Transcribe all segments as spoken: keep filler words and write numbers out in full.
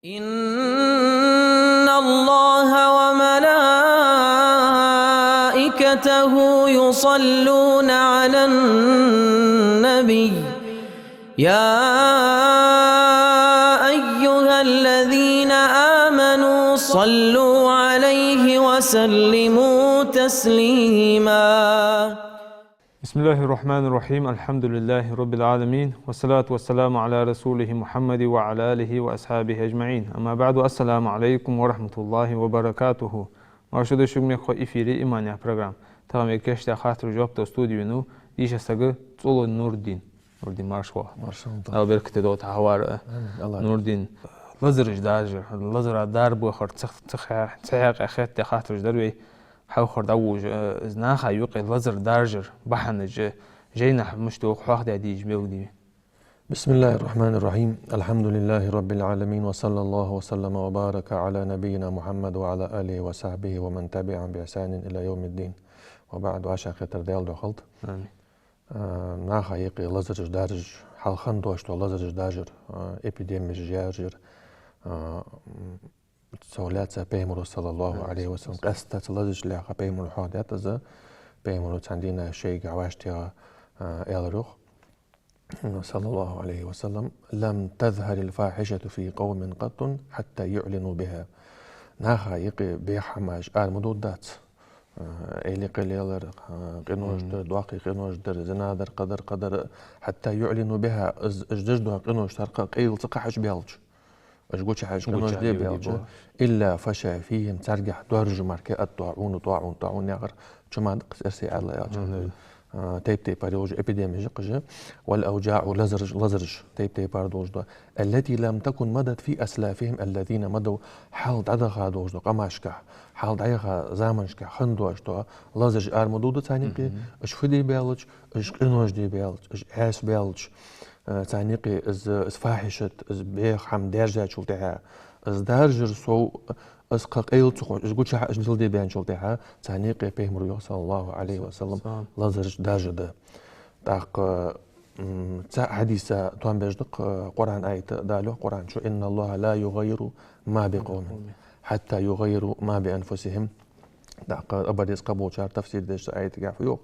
إن الله وملائكته يصلون على النبي، يا أيها الذين آمنوا صلوا عليه وسلموا تسليما. بسم الله الرحمن الرحيم. الحمد لله رب العالمين. والصلاة والسلام على رسوله محمد وعلى آله وأصحابه أجمعين. أما بعد. السلام عليكم ورحمة الله وبركاته. Марша дошуг мехкахой, эфире «Иман» яха программа. Тахан вай кийчдаь хаттарашта жоп дала студе венав дийша саг ЦӀулла Нурдин. Нурдин, марша воагӀалва. Марша воагӀалва. Дала беркате долда хьа хьавар, Амин. Аллах. Нурдин. Лазараш даржар, лазар дарбахар, цхьа, цхьа хьа-, цхьа хьакъехьа хетта хаттараш дар вай. Хьалхара дӀавуж, э, из наха юкъе лазар даржар бахьанаш, жайнашка мишта йоах, хьоахадаь дезаш мел дий вай. بسم الله الرحمن الرحيم. الحمد لله رب العالمين، وصلى الله وسلم وبارك على نبينا محمد وعلى آله وصحبه ومن تبعهم بإحسان إلى يوم الدين. وبعد، вӀашагӀкхетар Даьла духьа хилда. Амин. Э, наха юкъе лазараш даржар, хьалха хинна дош дола лазараш даржар, э, эпидемеш яржар, э, м, цо лаьца Пайхамара, саллаллахӀу Ӏалайхи ва саллам, къаьстта цу лазарашта лаьца Пайхамара хьоахадаьд из. Пайхамара цхьан дийнахьа шийга вӀаштӀехьа, а, аьлар йоах, саллаллахӀу Ӏалайхи ва саллам: لم تظهر الفاحشة في قوم قط حتى يعلنوا بها. Наха юкъе бӀеха хӀамаш ара ма дувдац. А, эли-кхели лелар, а, къинош дар, доккхий къинош дар, зина дар, кхыдар, кхыдар, حتى يعلنوا بها, из, уж деш дола къинош цар кхы къайла ца кхахьаш баьлча. Уж гучахьа уж къинош де баьлча, إلا فشى فيهم, царгахьа доаржа мара الطاعون, тӀоӀун, тӀоӀун яхар чума да-кх, эрсий аьлча. Мгм. А, тайп-тайпара йолаш эпидемеш я-кх уж, والأوجاع, лазараш, лазараш тайп-тайпара долаш да. التي لم تكن مضت في أسلافهم الذين مضوا, хьалха дӀадаха долаш дола къамашка, хьалха дӀаяха заманашка хинна дош дола лазараш ара ма дувда царна юкъе, уж фу де баьлча, уж къинош де баьлча, уж Ӏаьса баьлча, э, царна юкъе из, из фахьишат, из бӀеха хӀама даьржачул тӀехьагӀа, из даржар сов, из кхы къайла ца кхоачаш, из гучахьа уж леладе баьнначул тӀехьагӀа, царна юкъе Пайхамара йоах, саллаллахӀу Ӏалайхи ва саллам, лазараш даржаргда. ТӀаккха, м, цу хьадиса товш да-кх, э, Къуръан аят, Дала йоах Къуръан чу: إن الله لا يغير ما بقوم حتى يغيروا ما بأنفسهم. ТӀаккха ТӀабарес, кхыболчар тафсир деш, цу аятагахьа фу йоах?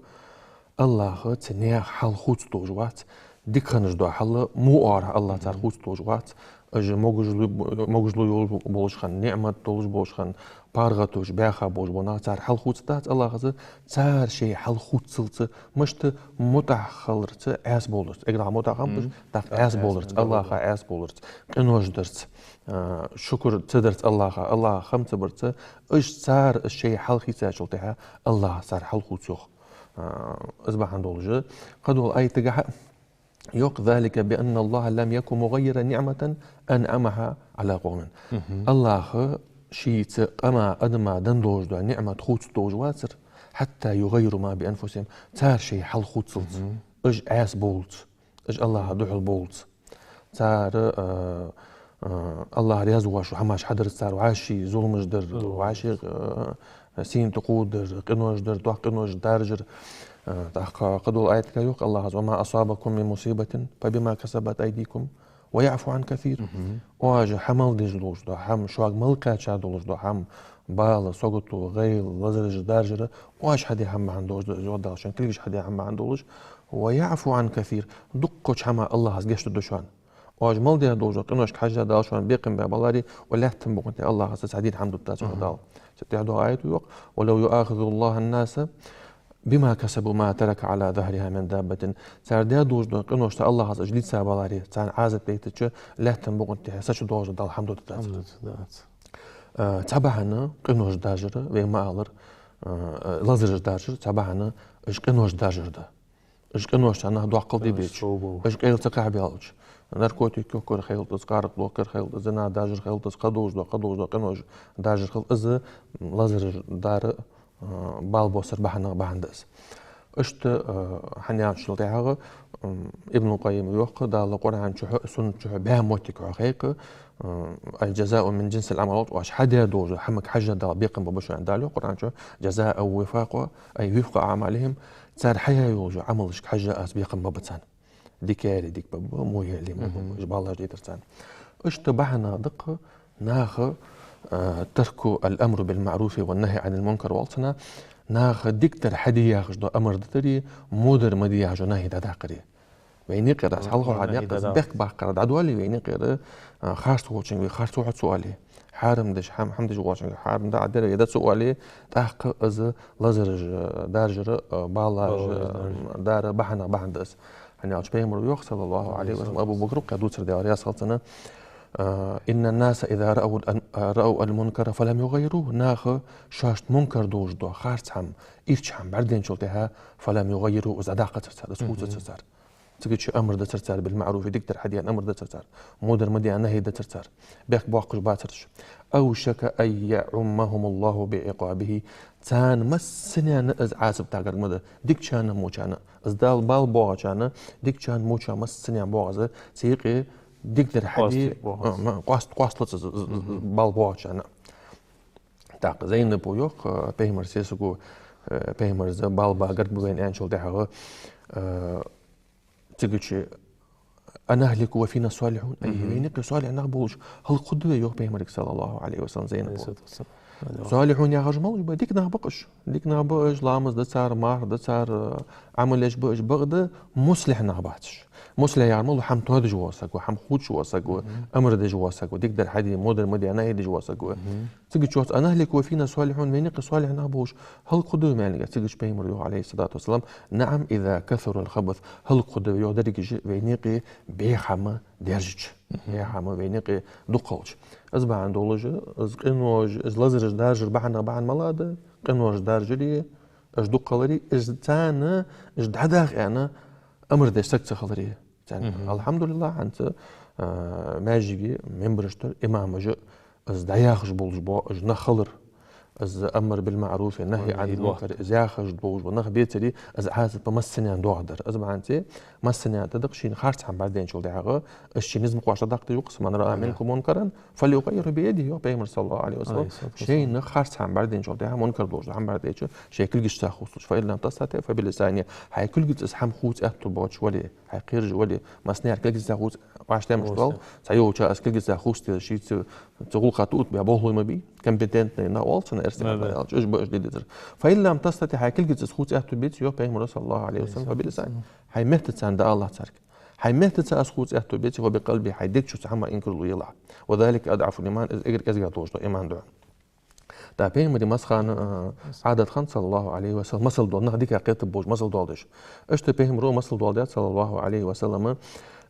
АллахӀ цу наьха хьал хувцадолаш вац, дика хиннаш дола хьал во оагӀорахьа АллахӀ цар хувцадолаш вац. Уж могашал-, могашал йолаш болаш хинна, ниӀмат долаш болаш хинна, паргӀаташ, баьха болаш бола нах, цар хьал хувцадац АллахӀа, цар шоай хьал хувцалца, мишта, мутӀахьа хиларца, Ӏаьса боларца. Эггара мутӀахьа хӀама да уж, тӀаккха Ӏаьса боларца, АллахӀа Ӏаьса боларца, къинош дарца, а, шукр ца дарца АллахӀа, АллахӀа хам ца барца, уж цар шоай хьал хийцачул тӀехьагӀа АллахӀ цар хьал хувц йоах. А, из бахьан долаш, кхыдолча аятагахьа йоах: ذلك بأن الله لم يك مغيرا نعمة أنعمها على قوم. АллахӀ шийца къама, адама денна долаш дола ниӀмат хувцадолаш вацар, حتى يغيروا ما بأنفسهم, цар шоай хьал хувцалца, уж Ӏаьса болалца, уж АллахӀа духьал болалца. Цар, а, а, АллахӀ раьза воацаш хӀамаш хьадарца цар вӀаший зуламаш дар, вӀаший, а, сийна тӀакхувдар, къинош дар, доккха къинош даржар. А, тӀаккха кхыдолча аятагахьа йоах АллахӀа: وما أصابكم من مصيبة فبما كسبت أيديكم ويعفو عن كثير. Оаш хьа мел деш долаш дола хӀама, шуга мел кхаьча долаш дола хӀама, бала, сагото, гӀайгӀа, лазараш даржар, оаш хьадаь хӀама бахьан долаш да из, йоах Дала, шун кулгаш хьадаь хӀама бахьан долаш, ويعفو عن كثير, дуккхача хӀаман АллахӀа гешт дергда шоана. Оаш мел даь долча къиношка хьежжа Дала шоана бекхам бе баларе, укх лаьттан букъа тӀа АллахӀа цхьа дийна хӀама дутадац, йоах Дала. Цу тӀехьа доагӀа аят йоах: ولو يؤاخذ الله الناس بما كسبوا ما ترك على ظهرها من دابة. Цар даь долча къиношца АллахӀа уж лийца баларе, царна Ӏазап дайтача, лаьттан букъа тӀа са чу доагӀаш Дала хӀама дутадац. ХӀама дутадац. А, цхьа бахьан къинош даржар, вай ма аллара, а, лазараш даржар, цхьа бахьан уж къинош даржар да. Уж къиношца нах доккхал де беча, уж къайла ца кхахьа баьлча, наркотик йохкар хилда из, къаракъ дохкар хилда из, зина даржар хилда из, кхыдолаш дола, кхыдолаш дола къинош даржар хилда из, лазараш дар, а, бала боссара бахьанех бахьан да из. Иштта, а, хӀана аьлча, цул тӀехьагӀа, м, Ибнул Къаййима йоах, Дала Къуръан чухьа, суннат чухьа баь моттиг хьахайкха, м, الجزاء من جنس العمل, оаш хьадаь долча хӀамага хьежжа Дала бекхам бергба шоана, Дала йоах Къуръан чу: جزاء وفاقا, أي وفق أعمالهم, цар хьаяь йолча Ӏамалашка хьежжа Аз бекхам бергба царна. Дика яьле дика бергба, во яьле во бергба, уж баллаш дайтар царна. Иштта бахьанех да-кх Наха, а, тарку аль-амру биль-маъруфи ва-н-нахьи Ӏаниль-мункар оал цунах, наха дикадар хьаде яхаш дола амар дитари, водар ма де яхаш дола нахьи дӀадаккхари. Вайна юкъера аз хьалха хьадийхад, из бехк баккхар дӀадоале, вайна юкъера, а, харц волчунга вай харц ва хьо ца оале, хьарам деш, хьам-, хьам деш волчунга хьарам да Ӏа дер, е да ца оале, тӀаккха из лазараш даржара, а, балаш, а, дара бахьанех бахьан да из. ХӀана аьлча Пайхамара йоах, саллаллахӀу Ӏалайхи ва саллам, Абу Бакра кхы дувцар, Даьла раьза хилва цунна, а: «إن الناس إذا رأوا ال-، رأوا المنكر فلم يغيروه». Наха шоашта мункар долаш дола, харц хӀама, ийрча хӀама бӀаргадайначул тӀехьагӀа, «فلم يغيروه», из дӀадаккхацар цар, из хувцацар цар. Цига чу амар дацар цар, биль-маъруфи, дикадар хьаде аьнна амар дацар цар, водар ма де аьнна нахьи дацар цар, бехк боаккхаш бацар уж. «أوشك أن يعمهم الله بعقابه». Царна массанена из Ӏазап дагар ма да, дикачарна, вочарна. Из Дала бала боагӀачарна, дикачарна, вочарна массанена боагӀа из, цу юкъе дикадар хьаде, къоастаде боагӀа из. А, ма, къоаст-, къоасталац из, из, из, из бала боагӀачарна. ТӀаккха Зайнапа йоах, э, Пайхамара сесаго, э, Пайхамара из бала ба, гарга ба вайна аьнначул тӀехьагӀа, э, цига чу: «أنهلك وفينا الصالحون؟» Ай, вайна юкъе салихӀ нах болаш хӀалакхургда вай, йоах Пайхамарга, саллаллахӀу Ӏалайхи ва саллам, Зайнапа. Ӏалайхи ссалату вассалам. Салихьун яхаш малаш ба? Дика нах ба-кх уж. Дика нах ба уж, ламаз да цар, марха да цар, Ӏамал еш ба уж, бакъда муслихь нах бац уж. Муслихь яхар малув? ХӀама тоадеш вола саг ва, хӀама хувцаш вола саг ва, амар деш вола саг ва, дикадар хьаде, водар ма де аьнна нахьи деш вола саг ва. Цига чу йоах: «أنهلك وفينا الصالحون», вайна юкъе салихӀ нах болаш хӀалакхургда вай, аьнна. Цига чу Пайхамара йоах, Ӏалайхи ссалату вассалам: «نعم، إذا كثر الخبث». ХӀалакхургда вай, йоах, деррига уж вайна юкъе бӀеха хӀама даьржача, бӀеха хӀама вайна юкъе дукха хилча. Из бахьан долаш, из къинош, из лазараш даржара бахьанех бахьан малагӀа да? Къинош даржари, уж дукха хилари, уж царна, уж дӀадаха аьнна амар деш саг ца хилари. Царна. АлхьамдулиллахӀ, хӀанз, а, маьждиге минбараш тӀара имамаш а из дӀаяхаш болаш бола уж нах хилар. Из амар биль-маъруфи, нахьи Ӏаниль-мункари из яхаш болаш бола нах бецари, из Ӏазап массанена доагӀаргдар. Из бахьанца массанена тӀадаккха, шийна харц хӀама бӀаргадайначул тӀехьагӀа, из ший низ ма къоастадаккха, йоах, «من رأى منكم منكرا فليغيره بيده», йоах Пайхамара, саллаллахӀу Ӏалайхи ва саллам. Ӏалайхи ссалату вассалам. Шийна харц хӀама бӀаргадайначул тӀехьагӀа, мункар долаш дола хӀама бӀаргадайча, шоай кулгаца хувцалаш. «فإن لم تستطع فبلسانه». Хьай кулгаца из хӀама хувца аьттув боацаш вале, хьай кхераш вале, массанена кулгаца хувца, вӀаштӀехьа мишта оал, цхьайолча из кулгаца хувцаде, ший цу, цу гӀулакха тӀаоттабе болхлой ма бий, компетентный нах оал царна эрсий меттала аьлча, уж ба уж де дезар. «فإن لم تستطع», хьай кулгаца из хувца аьттув беце, йоах Пайхамара, саллаллахӀу Ӏалайхи ва саллам, «فبلسانك». Хьай меттаца дӀаалалахь царга. Хьай меттаца из хувца аьттув беце, «وبقلبك», хьай дег чу цу хӀаман инкарло елахь. «وذلك أضعف الإيمان», из эггара кӀезига долаш дола иман да. ТӀаккха Пайхамара массахана, а, Ӏадат хиннад, саллаллахӀу Ӏалайхи ва саллам, масал дола, нах дика кхетаргболаш масал доаладеш. Иштта Пайхамара масал доаладаьд, саллаллахӀу Ӏалайхи ва саллам,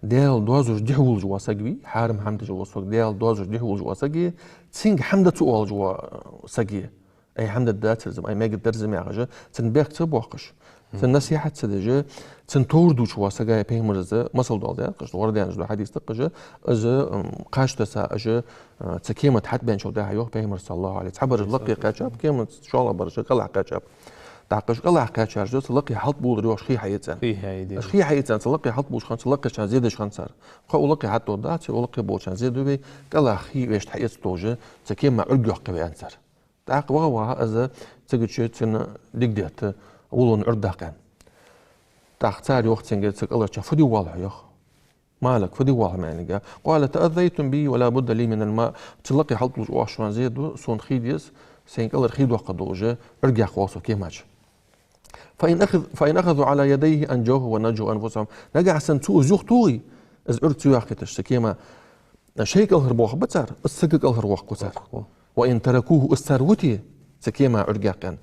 Даьла доазув тӀа дехьа волаш вола саг вий, хьарам хӀама деш вола саг, Даьла доазув тӀа дехьа волаш вола саг, цунга хӀама де ца оалаш вола саг. Ай, хӀама дергдацар из-м, ай, мегаргдар из-м яхаш, цунна бехк ца боаккхаш, цунна насихьат ца деш, цунна товр дувцаш вола саг, Пайхамара масал доаладаьд-кх уж, лорадаьнна дола хьадис да-кх уж, из, м, кхаж тесса уж, а, цу кема тӀа хьатӀабаьнначул тӀехьагӀа, йоах Пайхамара, саллаллахӀу Ӏалайхи, цхьабараш лакхе кхаьчаб, кема чу шоллагӀбараш кӀалха кхаьчаб. ТӀаккха уж кӀалха кхаьчараш цу лакхе хьалтӀабувлар, йоах, хий хьаэца аьнна. Хий хьаэца. Уж хий хьаэца аьнна цу лакхе хьалтӀабувлаш хиннад, цу лакхерчарна зе деш хиннад цар. Кхоъ лакхе хьалтӀадоаладац, цу лакхе болчарна зе ду вай, кӀалха хий вешта хьаэца долаш, цу кема Ӏург йоаккхий вай, аьннад цар. ТӀаккха ваха-ваха из цига чу цунна дигадетт, гӀолла Ӏург даккха аьнна. ТӀаккха цар йоах цунга, цу кӀалхарча: «Фу де воалл хьо, — йоах. — ما لك, фу де воалл хьо, маьннега?» قال: «تأذيتم بي ولا بد لي من الماء». Цу лакхе хьалтӀадувлаш оаш шоана зе ду, сона хий деза, сайна кӀалхара хий доаккхаргдолаш, Ӏург яккха воалл со кема чу. «فإن أخذ-، فإن أخذوا على يديه أنجوه ونجوا أنفسهم». Нагахьа санна цо из юхатохе, из Ӏург цо йоаккхийташ цу кема, шоай кӀалхарбоахаргба цар, из саг кӀалхарвоаккхаргва цар. «وإن تركوه», из цар вите, цу кема Ӏург яккха аьнна,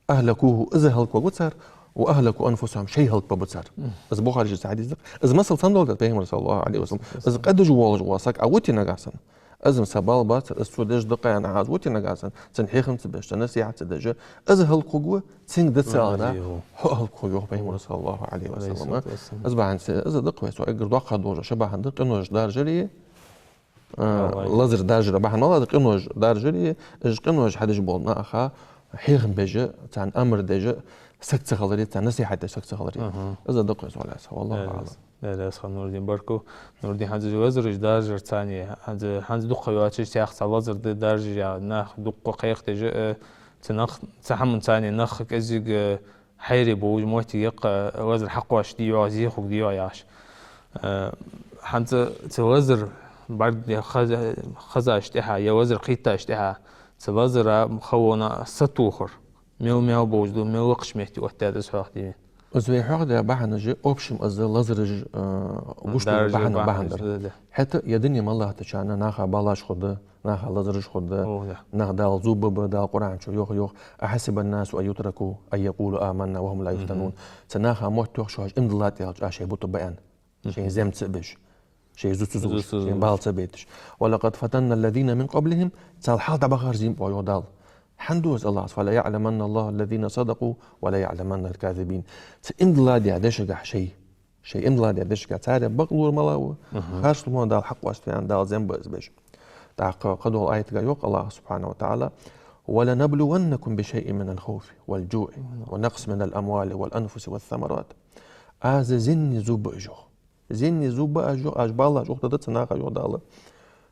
«أهلكوه», из хӀалакваргва цар, «وأهلكوا أنفسهم», шоай хӀалакваргба цар. Из Бухарийс дийца хьадис да-кх. Из масал цхьана доаладаьд Пайхамара, саллаллахӀу Ӏалайхи ва саллам. Из къа деш воаллаш вола саг Ӏа вите нагахьа санна, из-м са бала бац, из цо деш да-кх аьнна, Ӏа из вите нагахьа санна, цунна хьехам ца беш, цунна насихьат ца деш, из хӀалакваргва, цунга дац аьлча, хьо а хӀалакхургва, йоах Пайхамара, саллаллахӀу Ӏалайхи ва саллам. Из бахьанца, из да-кх вай цо эггара доккхагӀа долаш, ший бахьан да къинош даржари, а, лазар даржара бахьан малагӀа да? Къинош даржари, уж къинош хьадеш болча наха хьехам беш, царна амар деш саг ца хилари, царна насихьат деш саг ца хилари. Из да-кх вай цо лаьца, валлахӀу аӀлам. Даьла раьза хилва, Нурдин, баркал. Нурдин, хӀанз лазараш даржар царна, хӀанз, хӀанз дукха йоацаш цхьа лазар да даржаш, нах дукха кхайкадеш, э, цу нах, цу хӀаман царна нах кӀезига, э, хьайра болаш моттиг я-кх, лазар хьакхоачаш дий йоах, зе хургдий йоах яхаш. Э, хӀанз цу лазар бӀарг е хаза-, хазаш тӀехьа, е лазар кхийтташ тӀехьа, цу лазара хавона сатохар. Мел-мел бовза да, мел вакхача метте оттадаьд из хьоахаде вайна. Из вай хьоахаде бахьанаш, общем, из лазараш, э, гуш да бахьан, бахьан дар. Да, да. ХӀаьта е дуне мел латтачарна наха балаш хургда, наха лазараш хургда, О, да. Нах Дала зувргба, Дала Къуръан чу йоах, йоах: «أحسب الناس أن يتركوا أن يقولوا آمنا وهم لا يفتنون». Цу наха мотт йоах, шоаш иман диллад аьлча, уж шоай бутт баьнна. Шоай зем ца беш, шоай зуц ца зувш, шоай бала ца бетташ. «ولقد فتنا الذين من قبلهم», царел хьалха дӀабахараш зийна ба, йоах Дала. ХӀана ду из АллахӀа: «فليعلمن الله الذين صدقوا وليعلمن الكاذبين». Цу иман диллад яь дешагахь шоай, шоай иман диллад яь дешагахь царех бакълувр малав, харцлувр малав, Дала хьакъоаставаь, Дала зем ба из беш. ТӀаккха кхыдолча аятагахь йоах АллахӀа سبحانه وتعالى: «ولنبلونكم بشيء من الخوف والجوع ونقص من الأموال والأنفس والثمرات». Аз зенне зувргба уж, йоах. Зенне зувргба уж, йоах, уж балаш ухтада цу наха, йоах Дала.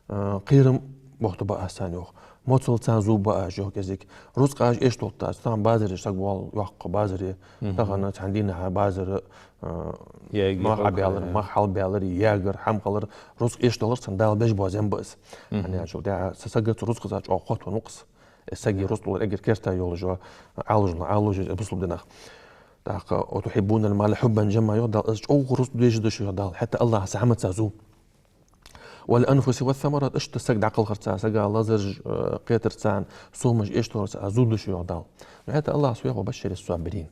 Э, кхерам бохтаргба аз царна, йоах. Моцал царна зувргба уж, йоах, кӀезига. Рузкъаш эшадолийта, тахан базар саг воал йоаккха базаре. Тахан цхьан дийнахьа базар, э, мах хьабаьлар, мах хьалбаьлар, ягар, хӀама хилар, рузкъа эшадалар царна Дала беш бола зем ба из. ХӀана аьлча, дӀа, са сага цу рузкъаца чӀоагӀа хотвенна ва-кх из. Э, сага рузкъа лур эггара керта йолаш йола, Ӏалужна, Ӏалужа бусалба динах. ТӀаккха: «وتحبون المال حبا جما», йоах Дала, из чӀоагӀа рузкъа дезаш да шо, йоах Дала. ХӀаьта АллахӀа цу хӀамаца зув. «والأنفس والثمرات», иштта саг дӀакхалхарца, сага лазараш, э, кхетарца, сомаш эшадаларца зув да шо, йоах Дала. Ну, хӀаьта АллахӀа йоах: «وبشر الصابرين».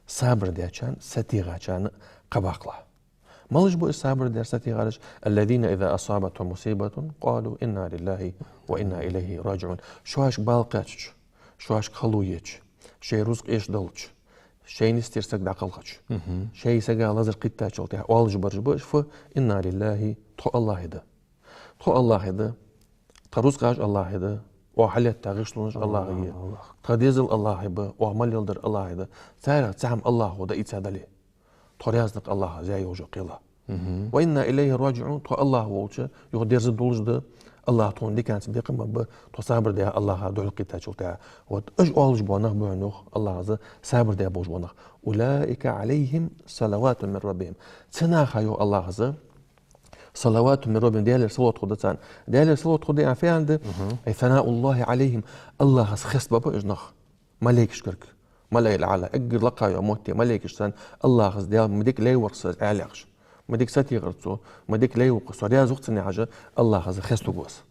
Сабар дечарна, сатийгӀачарна кхаъ баккхалахь. Малаш ба уж сабар даьр, сатийгӀараш? «الذين إذا أصابتهم مصيبة قالوا إنا لله وإنا إليه راجعون». Шоашка бала кхаьчача, шоашка хало еча, шоай рузкъа эшаделча, шоай нисдер саг дӀакхалхача, шоай сага лазар кхийттачул тӀехьа оалаш бараш ба уж: «فإنا لله», тхо АллахӀа да. Тхо АллахӀа да, тха рузкъаш АллахӀа да, оаха хьалетта гӀишлонаш АллахӀа я. Тха дезал АллахӀа ба, оаха мел леладер АллахӀа да. Царех цхьа хӀама АллахӀа да ийца дале, тхо раьза да-кх АллахӀа яь йолча кхелах. «وإنا إليه راجعون», тхо АллахӀа волча юха дерза долаш да, АллахӀа тхона диканца бекхам ба, тхо сабар даь АллахӀа духьалкхийттачул тӀехьа. Вот уж оалаш бола нах ба хьона, йоах АллахӀа, сабар даь болаш бола нах. «أولئك عليهم صلوات من ربهم». Цу наха, йоах АллахӀа, «صلوات من ربهم», Даьлера салот хургда царна. Даьлера салот хургда аьнна фу яхилга да? «أي ثناء الله عليهم», АллахӀа хеставаргба уж нах малейкашкарга. «الملأ الأعلى», эггара лакха йолча метте малейкаш царна АллахӀа: «Даьла, ма дика лай вар-кх из», аьле яхаш. «Ма дика сатийгӀар цо, ма дика лай ва-кх из, со раьза ва-кх цунна», яхаш, АллахӀа хеставаргва из.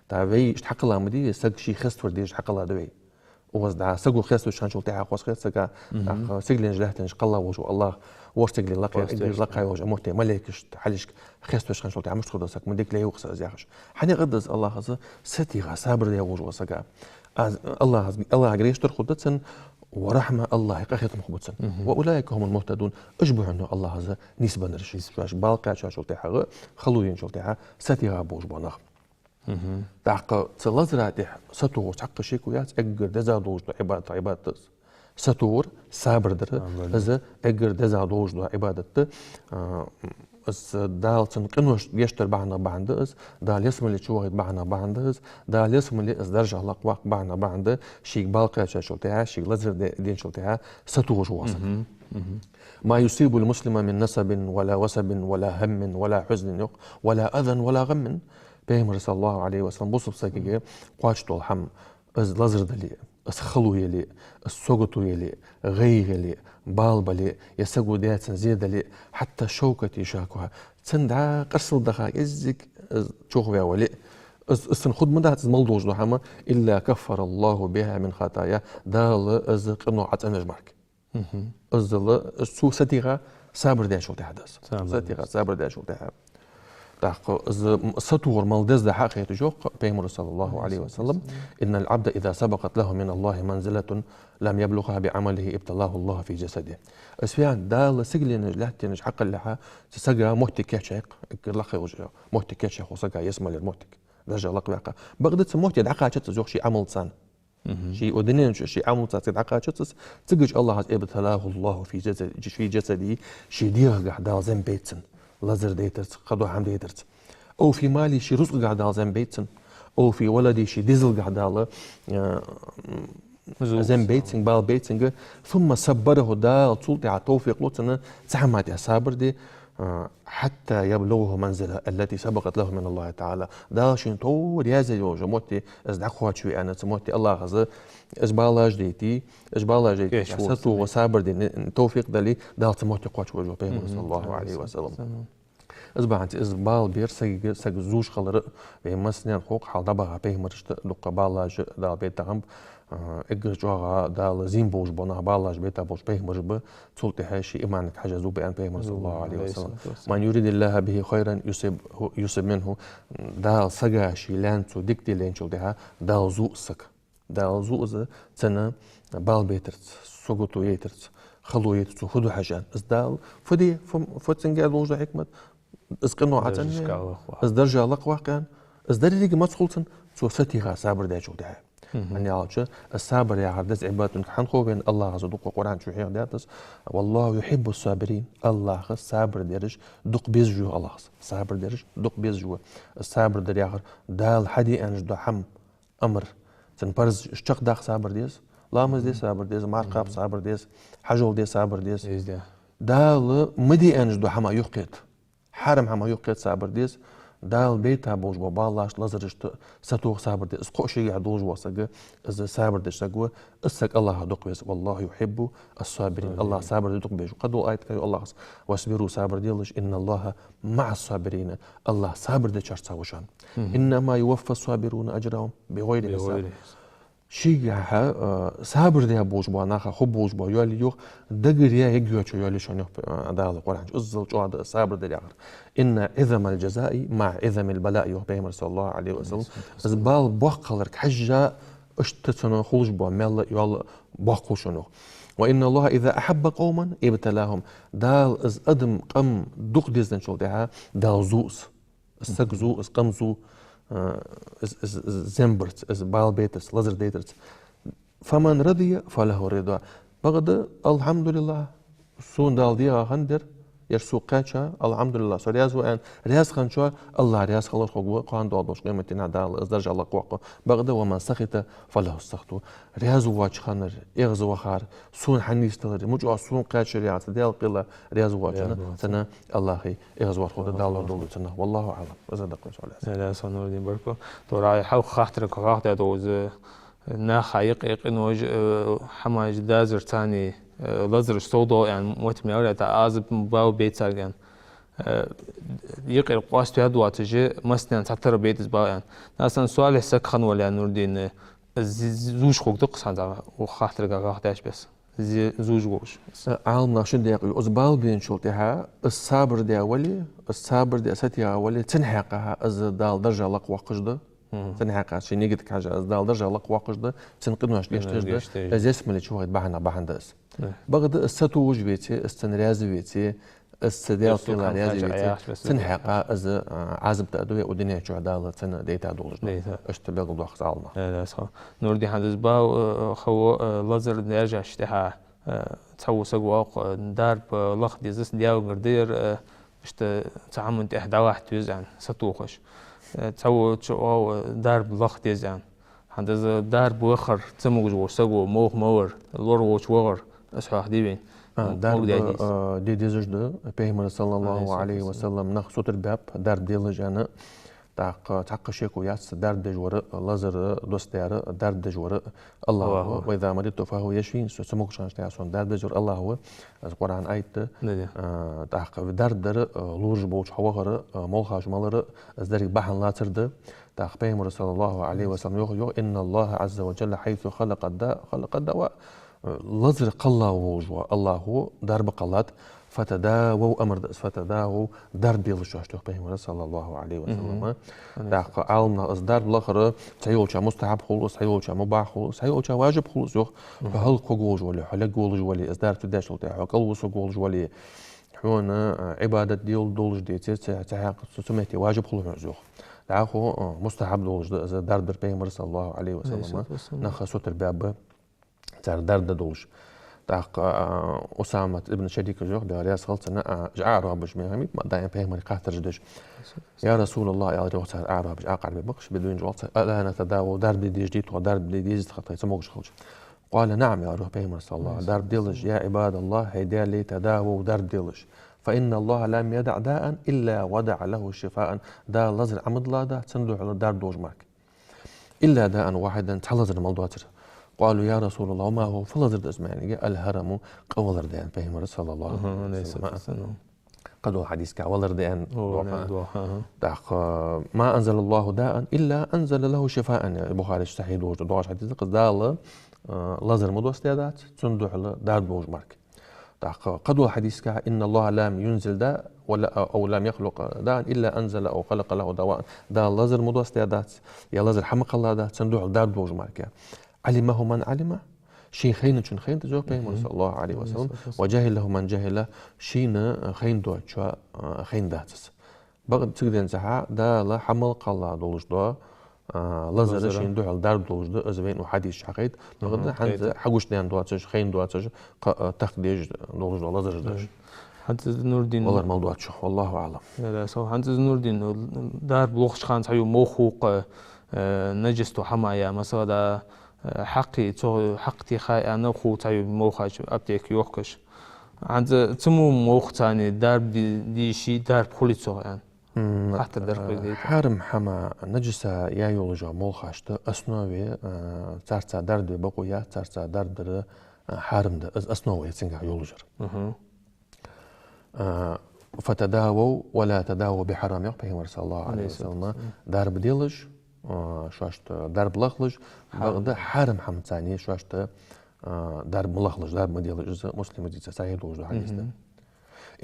ТӀаккха вай иштта хьакхелла ма дий вай, саг ший хеставар дезаш хьакхелла да вай. Укхаза дӀа саго хеставеш хинначул тӀехьа, укхаза хет сага, тӀаккха сигаленаш, лаьттанаш кхелла волаш вола АллахӀ, ворхӀ сигале лакхе, эггара лакха йолча метте малейкаш хьалхашка хеставеш хинначул тӀехьа мишта хургда саг, ма дика лай ва-кх из яхаш. ХӀана яхад из АллахӀа? АллахӀа сатийгӀа, сабар даь волаш вола саг. Аз, АллахӀа, АллахӀа грешдар хургда цунна, ва рахьма, АллахӀа къахетам хургба цунна. «وأولئك هم المهتدون», уж ба хьона АллахӀа нийсбеннараш. Шоашка бала кхаьчачул тӀехьагӀа, хало енначул тӀехьа сатийгӀа болаш бола нах. ТӀаккха цу лазара тӀехьа сатохар цхьаккха шеко яц, эггара деза долаш дола Ӏибадат, Ӏибадат да из. Сатохар, сабар дар, из эггара деза долаш дола Ӏибадат да. А, из Дала цун къинош гешт дар бахьан бахьан да из, Дала ялсмале чувахийта бахьан бахьан да из, Дала ялсмале из даржах лакхваккха бахьан бахьан да, шийга бала кхаьчачул тӀехьа, шийга лазар де-, денначул тӀехьа сатохаш вола саг. «ما يصيب المسلم من نصب ولا وصب ولا هم ولا حزن», йоах, «ولا أذى ولا غم». Пайхамара, صلى الله عليه وسلم, бусалба сагага кхоачаш дола хӀама, из лазар дале, из хало яле, из сагото яле, гӀайгӀа яле, бала бале, е саго даь цунна зе дале, «حتى الشوكة يشاكها», цунна дӀа къарсал даха кӀеззига из чувахаваь вале, из, из цунна хургдац, из мел долаш дола хӀама, «إلا كفر الله بها من خطاياه», Дала из къиноех цӀенвеш мара. Иззал, из цо сатийгӀа, сабар даьчул тӀехьа да из. СатийгӀа, сабар даьчул тӀехьа. ТӀаккха из сатохар мел деза да хьахеташ йоах Пайхамара, صلى الله عليه وسلم: «إن العبد إذا سبقت له من الله منزلة لم يبلغها بعمله ابتلاه الله في جسده». Из фу яхилга да? Дала сигаленаш, лаьттанаш хьакхеллалехьа, цу сага моттиг кийчъяьй-кх, эггара лакха йолча моттиг кийчъяьй-кх сага, ялсмалера моттиг, даржах лакхваьккха. Бакъда цу метте дӀакхачац из, йоах, ший Ӏамалца. Ший укх дунен чу ший Ӏамалца цига дӀакхачац из, цигача АллахӀа из «ابتلاه الله في جسد-, في جسده», ший дегӀагахь Дала зем бейт цунна, лазар дайтарца, кхыдола хӀама дайтарца. «أو في ماله», ший рузкъагахь Дала зем бейт цунна. «أو في ولده», ший дезалгахь Дала, э, зем бейт цунга, бала бейт цунга. «ثم صبره», Дала цул тӀехьа товфикъ лу цунна цу хӀаман тӀа сабар де. а, حتى يبلغه المنزلة التي سبقت له من الله تعالى. Дала шийна тов раьза йолча метте из дӀакхоачаве аьнна, цу метте Аллахӏа из, из балаш дайтий, из балаш дайтий, кхоачаш сатоха сабар де товфикъ дале, Дала цу метте кхоачаву пайхамар, саллаллахӏу Ӏалайхӏи ва саллам. Из бахьанца из бала бер сагага, саг зувш хилар, вай массанена хов-кх, хьалха дӀабаха пайхамарашта дукха балаш Дала бетта хиннаб, а, эггара чӀоагӀа Дала зийна болаш бола нах балаш бетта болаш пайхамараш ба, цул тӀехьа ший иманага хьежа зув баьннаб пайхамар, саллаллахӏу Ӏалайхӏи ва саллам. من يرد الله به خيرا يصب، يصب منه. Дала сага ший лаьнца дика де лайначул тӀехьа Дала зув из саг. Дала зув из, цунна бала байтарца, сагото яйтарца, хало яйтарца, цо фу ду хьажа. Из Дала фу де, фу, фу цунга долаш да хьикмат, из къинош ӀоцӀенъе, из даржа лакхваккха, из деррига маца хул цунна, цо сатийха сабар дечул тӀехьа. ХӀана аьлча, из сабар яхар деза Ӏибадат хьанхо вен Аллахӏа из дукха Къуръан чу хьехадаьд из: والله يحب الصابرين. Аллахӏа сабар дераш дукха безаш ва Аллахӏа. Сабар дераш дукха безаш ва. Из сабар дар яхар Дала хьаде аьнна дола хӀама, амар. Цун парзаш чакхдаккха сабар деза, ламаз де сабар деза, марха кхаба сабар деза, хьажол де сабар деза. Дала ма де аьнна дола хӀама юхакхета, хьарам хӀама юхакхета сабар деза. Дала бетта болаш бола балаш, лазарашта сатоха сабар деза. Из кхоъ шийгахь долаш вола саг, из сабар деш саг ва, из саг Аллахӏа дукха веза. والله يحب الصابرين. Аллахӏа сабар де дукха безаш ва. Кхыдола аят йоах Аллахӏа: واصبروا, сабар делаш, إن الله مع الصابرين. Аллахӏ сабар дечарца ва шоана. إنما يوفى الصابرون أجرهم بغير حساب. Шийгахь, а, сабар де болаш бола наха хургболаш бола йоал я йоах, дагара яа йоацача йоал я шоана йоах, а, Дала Къуръан чу. Иззал чӀоагӀа да сабар дар яхар. إن عظم الجزاء مع عظم البلاء йоах пайхамар, саллаллахӏу Ӏалайхӏи ва саллам. Из бала боккха хиларга хьежжа, иштта цунна хулаш бола маьл а, йоал а боккха хул шоана йоах. وإن الله إذا أحب قوما ابتلاهم. Дала из адам, къам дукха дезачул тӀехьа Дала зув из. Из саг зув, из къам зув, а, из, из, из зем барца, из бала байтарца, лазар дайтарца. فمن رضي فله الرضا. Бакъда, алхьамдулиллахӏ, сона Дала дегӀа хиннадар, ер сога кхаьча, алхьамдулиллахӏ, со раьза ва аьнна, раьза хинначоа Аллахӏ раьза хилар хургва, кхоана доагӀаш долча къематдийнахьа Дала из даржа лакхваккха. Бакъда, ومن سخط فله السخط. Раьза воацача хана эгӀазвахар, сона хьанийсдалар, мичахьа сона кхаьчар яхаш, Даьла кхела раьза воацача хана, цунна Аллахӏа эгӀазвар хургда, Дала лорадолда цунах. والله أعلم. Из да-кх вай соал. Э, да, со Нурдин, баркал. Тора хьалха хаттарга хьоахадаьд из, наха юкъе къинош, э, хӀамаш дазар царна, э, лазараш совдоал аьнна, мотт мел яр, тӀа Ӏазап, бала бе царга аьнна. Э, юкъера къоаставаь доацаш, массанена цхьатарра бе деза бала аьнна. Нагахь санна салихь саг хинна вале, Нурдин, э, зи-, зи-, зувш хургда-кх цхьан заман, укх хаттарга хьоахадаьча беса. Зи-, зувш волаш. Э, Ӏаламнаха шин даькъа ю. Из бала беначул тӀехьа, из сабар даь вале, из сабар даь сатийха вале, цун хьакъехьа из Дала даржа лакхваккхаш да. Цун хьакъехьа ший нигатага хьежжа, из Дала даржа лакхваккхаш да, цун къинош гештдеш да, из ялсмале чу вахийта бахьан, бахьан да из. Бакъда из сатувсаш веце, из цунна раьза веце, из цу Даьла кхела раьза веце, цун хьакъехьа из, а, Ӏазап да, укх дунен чу Дала цунна дайта долаш да. Иштта белгалдоах Ӏаламнаха. Э, да, со. Нурдин, хӀанз из бала, э, хало, э, лазар даьржача тӀехьа, э, цхьавола саг воагӀа, э, дарба, э, лаха деза, Даьлагара да ер, э, иштта цу хӀаман тӀехьа дӀалатта веза аьнна, сатохаш. Э, цхьаволчо оал, э, дарба лаха деза аьнна. ХӀанз из дарба лахар ца могаш волча саго муха ма вар, лораволча вахар, из хьоахаде вайна. А, дарба, а, де дезаш да, пайхамара, саллаллахӀу Ӏалайхи ва саллам, нах сутара баьб дарба делаш аьнна. ТӀаккха цхьаккха шеко яц, дарба деш вар, лазар доссадаьр, дарба деш вар АллахӀ ва. وإذا مرضت فهو يشفين. Со ца могача хана тӀехьа сона дарба деш вар АллахӀ ва. Из Къуръан аят да. А, тӀаккха дарба дар, а, лораш болча хьа вахар, а, молхаш малар, из деррига бахьан лацар да. ТӀаккха пайхамара, саллаллахӀу Ӏалайхи ва саллам, йоах, йоах: إن الله عز وجل حيث خلق الداء خلق الدواء. Лазар кхелла волаш вола АллахӀ ва, дарба кхеллад. فتداووا, амар да из, فتداووا, дарба делаш шоаш, йоах пайхамара, саллаллахӀу Ӏалайхи ва саллам. ТӀаккха Ӏаламнаха из дарба лахар цхьайолча мустахьаб хул, цхьайолча мубахь хул, цхьайолча важиб хул, йоах. Хьо хӀалакхургволаш вале, хьо лергволаш вале, из дарба ца деш цул тӀехьа хьо кӀалвусаргволаш вале, хьона, а, Ӏибадат делаш долаш деце, цу, цу хьакъ-, цу, цу метте важиб хул хьона из, йоах. ДӀахо, а, мустахьаб долаш да из дарба дар, пайхамара, саллаллахӀу Ӏалайхи ва саллам, наха сутара баьб цар дарба дар долаш. ТӀаккха, а, Усамат ибн Шарик йоах, Даьла раьза хилва цунна, а, уж аӀрабаш ма хиннабий, ма даим пайхамарга хаттараш деш. يا رسول الله, аьлар йоах цар аӀрабаша, аӀрабий ба-кх уж, бедуинаш оал царех, ألا نتداوى, дарба де дезаш дий тхо, дарба де дезий тха, тхоай ца могаш хилча? قال نعم, аьлар йоах пайхамара, саллаллахӀу Ӏалайхи ва саллам, дарба делаш, يا عباد الله, хӀай Даьла лай, تداووا, дарба делаш. فإن الله لم يدع داء إلا وضع له شفاء. Дала лазар Ӏомадаьдац, цунна духьала дарба долаш мара. إلا داء واحدا, цхьа лазар мел доацар. قالوا: يا رسول الله، وما هو؟ Фу лазар да из, маӀан? الهرم, къа валар да, аьннад Пайхамара, صلى الله عليه وسلم. Кхыдолча хьадисага валар да аьнна доагӀа. ТӀаккха: ما أنزل الله داء إلا أنزل له شفاء. Бухарийс сахьихь долаш да, доагӀаш хьадис да-кх из. Дала, а, лазар ма доссадаьдац, цунна духьала дарба долаш мара. ТӀаккха кхыдолча хьадисага: إن الله لم ينزل داء ولا، أو لم يخلق داء إلا أنزل أو خلق له دواء. Дала лазар ма доссадаьдац, е лазар хьа ма кхелладаьдац, цунна духьала дарба долаш мара. علمه من علمه, шийна хайначоа хайнад из, йоах Пайхамара, صلى الله عليه وسلم, وجهله من جهله, шийна хайна доацачоа, а, хайнадац из. Бакъда цига денз хьа Дала хьа мел кхелла долаш да, а, лазар шийна духьала дарба долаш да, из вайна укх хьадиса чу хьахайт. Бакъда хӀанз хьагучадаьнна доацаш, хайна доацаш, кхы, а, тахка дезаш долаш да лазар да. ХӀанз из, Нурдин, валар мел доацачох, والله أعلم. Даьла раьза хилва. ХӀанз из, Нурдин, дарба лохача хана цхьа юха мовха хул-кх, э, нажасто хӀама я, масала, да, э, хьакхий, цо хьакха техай аьнна хул цхьа юха мовхача аптеке йохкаш. ХӀанз цу мо мовхача царна дарба де-, де йиш йий, дарба хулий цох аьнна? М, хаттар дар-кх вай дайта. Хьарам хӀама, нажас я йолаш йола молхаш да, основе, э, царца дарба де бокъо яц, царца дарба дар, э, хьарам да, из основа я цунгахь йолаш яр. А, «فتداووا ولا تداووا بحرام», йоах Пайхамара, صلى الله عليه وسلم. Дарба делаш, а, шоашта дарба лахалаш, бакъда хьарам хӀамаца шоашта, а, дарба ма лахалаш, дарба ма делаш, из Муслима дийца сахьихь долаш да хьадис да.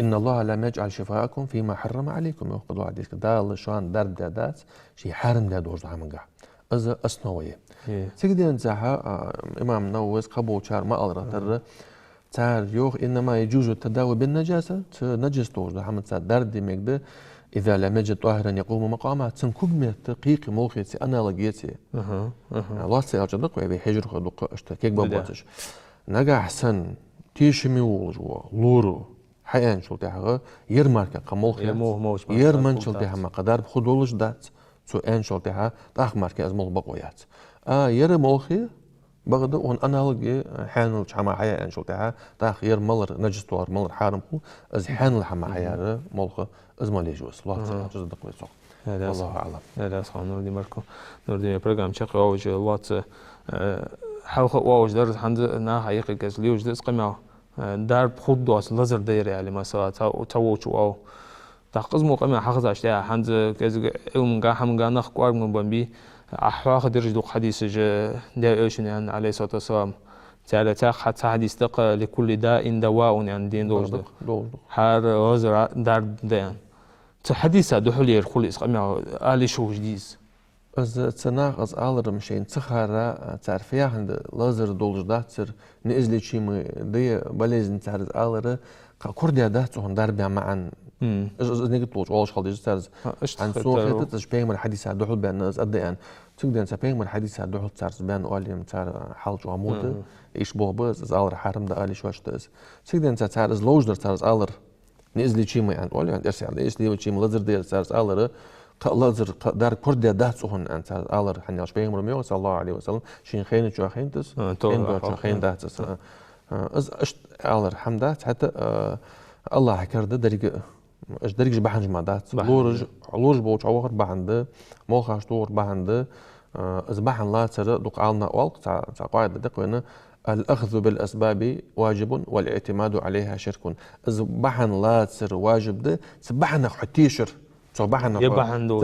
«إن الله لم يجعل شفاءكم فيما حرم عليكم», йоах кхыдолча хьадисага. Дала шоана дарба даьдац ший хьарам даь долаш долча хӀамангахь. Из основа я. Цига денз хьа, а, имам Нававес, кхыболчар ма аллара тара, цар йоах: «إنما يجوز التداوي بالنجاسة», цу нажас долаш долча хӀамаца дарба де мегаргда, «إذا لم يجد طاهرا يقوم مقامها», цун когаметта кхы-кхы молхаца аналог еце. Лоацца аьлча да-кх вай, вай хьежархой дукха иштта кегабаргбоацаш. Нагахь санна тешаме волаш вола лора хьааьнначул тӀехьагӀа, ер мара кхы молха яц, ер менначул тӀехьагӀа мара кхы дарба хургдолаш дац, цо аьнначул тӀехьагӀа, тӀаккха мара кхы из молха бокъо яц. А ер молха я, бакъда цун аналог я хьаьналча хӀамах хьаяь аьнначул тӀехьагӀа, тӀаккха ер малар, нажас тохар малар хьарам хул, из хьаьнала хӀамах хьаяьр молха, из ма леш ва из, лоацца аьлча из да-кх вай цох. Даьла раьза хилва. والله أعلم. Даьла раьза хилва, Нурдин, баркал. Нурдин, вай программа чакхйоалаш лоацца, э, хьалха оалаш дар, хӀанз наха юкъе кӀезига лелаш да из къамаьл. Э, дарба хургдоаца лазар да ер аьле, масала, цхьа, цхьаволчо оал. ТӀаккха из мо къамаьл хьахезача тӀехьагӀа, хӀанз кӀезига Ӏилманга, хӀаманга нах кӀоарга ма беннабий, Ӏа хьоахадераш да-кх хьадисаш, Даьла Элчано аьннад, عليه الصلاة والسلام. Царех цхьа хьа-, цхьа хьадис да-кх: «لكل داء دواء», аьнна, дийна долаш да. Долаш да. ХӀара лазара дарба да аьнна. Цу хьадиса духьала ер хуле, из къамаьл ала йиш йолаш дий из? Из цу наха из алар-м шоашта ца ховра, цар фу яхар да, лазар долаш дацар, неизлечимый да ер болезнь цар из алар, кхы корадаь дац цох дарба яха маӀан. Из, из, из нигат долаш оалаш хила деза цар из. ХӀанз цо хетац из Пайхамара хьадиса духьала баьнна из аргда аьнна. Цига денз Пайхамара хьадиса духьала цар из баьнна оале-м, цар хьал чӀоагӀа мо да. Ишта болх ба из, из алар хьарам да ала йиш йоацаш да из. Цига денз цар из ловш дар, цар из алар неизлечимый аьнна оал, аьнна, эрсий аьлча, неизлечимый лазар да ер цар из алар, кхы лазар, кхы дарба корадаь дац цох аьнна цар из алар, хӀана аьлча Пайхамара ма йоах, صلى الله عليه وسلم, шийна хайначоа хайнад из, хайнадоацачоа хайнадац из. А, из ишта алар хӀама дац, хӀаьта, а, АллахӀа кара да деррига, ишта дерригаш бахьанаш мара дац. Лораш, лораш болча хьавахар бахьан да, молхаш тохар бахьан да, а, из бахьан лацар дукха Ӏаламнаха оал-кх, цхьа, цхьа къоаида да-кх вайна: «الأخذ بالأسباب واجب والاعتماد عليها شرك». Из бахьан лацар важиб да, цу бахьанах хьо тешар, цу бахьанах, цу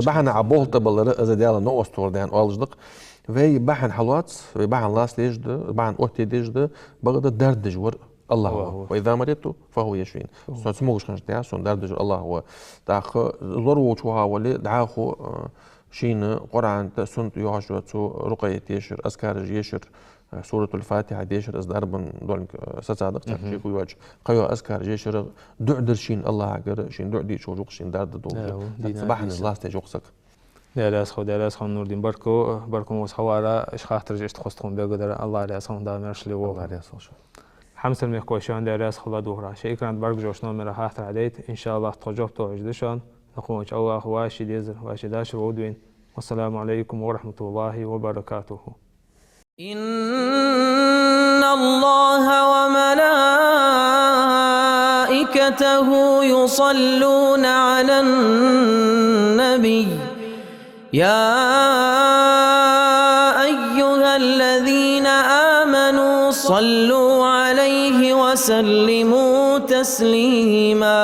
бахьанах Ӏа болх тӀабалар, из Даьла новкъост тохар да аьнна оалаш да-кх. Вай бахьан хьалоац, вай бахьан лаца дезаш да, бахьан оттаде дезаш да, бакъда дарба деш вар АллахӀ ва. «وإذا مرضت فهو يشفين». Со цамогаш хинначул тӀехьагӀа сона дарба деш вар АллахӀ ва. ТӀаккха лор волча ваха вале, дӀахо, а, шийна Къуръан тӀа, суннат тӀа йоагӀаш йола цу рукъя тешар, азкараш ешар, а, Суратуль-Фатихьа дешар, из дарбан долга, а, сацадакъ цар чу кхы йоацаш. Кхыйола азкараш ешар, дуӀа дар шийна АллахӀагара, шийна дуӀа дича хожух шийна дарба долаш. Цу бахьанаш лаца деш ва-кх саг. Даьла раьза хилва, Даьла раьза хилва, Нурдин, баркал, баркал мо хьавара, ишта хаттараш ишта хоза тхона бегадара, АллахӀ раьза хилва, Дала маьрша лелаволва. АллахӀ раьза хилва шоана. Хьамсара мехкахой, шоана Даьла раьза хилва духьал. Шун экрана тӀа бӀаргагуш йолча номера хаттар хьадайта, иншааллахӀ, тхо жоп тоъаш да шоана. Накхонча АллахӀа вай ши дезар, вай ши дашар вовдвин. والسلام عليكم ورحمة الله وبركاته. إن الله وملائكته وملائكته يصلون على النبي، يا أيها الذين آمنوا صلوا عليه وسلموا تسليما.